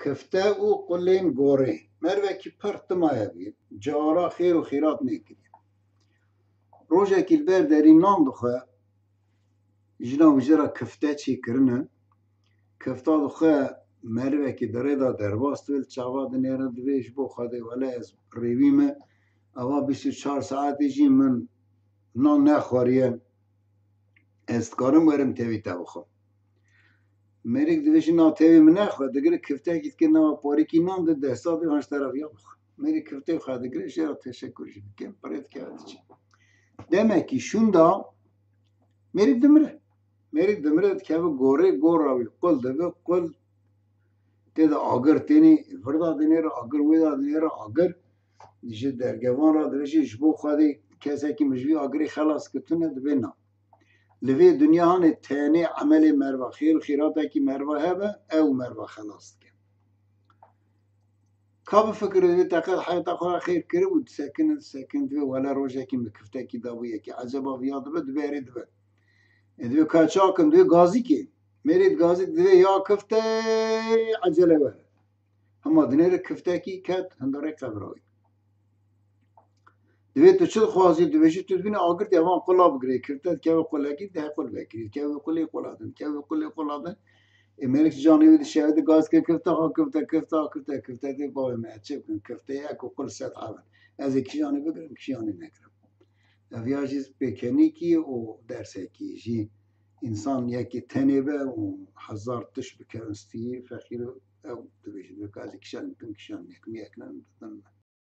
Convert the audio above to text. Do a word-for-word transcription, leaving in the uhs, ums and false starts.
Kifte û qulên gorê. Mervekî pir timaye bûye. Cara xêr û xîrat nêkiriye. Rojekî li ber derî nan dixwe, jina wî jê re kifte çêkirine. Kifta dixwe merivekî di rê de derbas dibe, li çava dinêre, divê ji bo Xwedê wele ez rêwî me. Eva bîst û çar saetê jî min nan nexwariye. Ez dikarim werim tevî te bixwim. Mêrik divê jina tevî min nexwe, digire kiftekî dike nava parîkî nan di desta dê han ji te re viya bixwe. Mêrik kiftê xwe digire, jê re teşekur jî dike, pirê dikeve diçe. Demekî şûnda mêrik dimire. Mêrik dimire dikeve gorê, gora wî qul dibe, qul tê de agir tênê vir de dinêre, agir wê de dinêre, agir ji dergevan re dibêje, ji bo Xwedê kesekî min ji vî agirê xelas kir tune, dibê na. Li vê dinya hanê tenê emelê merva, xêr û xîratekî merva hebe, ew merva xelas dike. Ka bifikire, divê teqet heyata xwe re xêr kiribû, disekine, disekine, divê wele rojekî min kiftekî dabû yekî. Eceba viya dibe, dibe erê dibe. E, divê ka çakin, divê gazîkê. Mêrê gazîk divê ya kifte ecele were. Hema dinêre kiftekî ket hundirê qebra wî. Divê tu çi dixwazî, dibêjî tu dibînî agir tê, evan qula bigirê, kifte dikeve qulekî, dihê qul vekirî, dikeve qulê qula din, dikeve qulê qula din. Ê mêrik canê wî dişeve di gaz ke kifte xwe kifte, kifte, kifte, kifte, dê bavê me, ez çi bikim, kifte ye ku qul sed hevin. Ez ê kîjanê bigirim, kîjanê negirim. Ev ya jî pêkenîkî û dersekî jî însan yekî tenê be û hezar tişt bikevin stî, feqîr ew dibêjin, dibê ka ez ê kîjanê bikim, kîjanê nekim, yek ne, din me.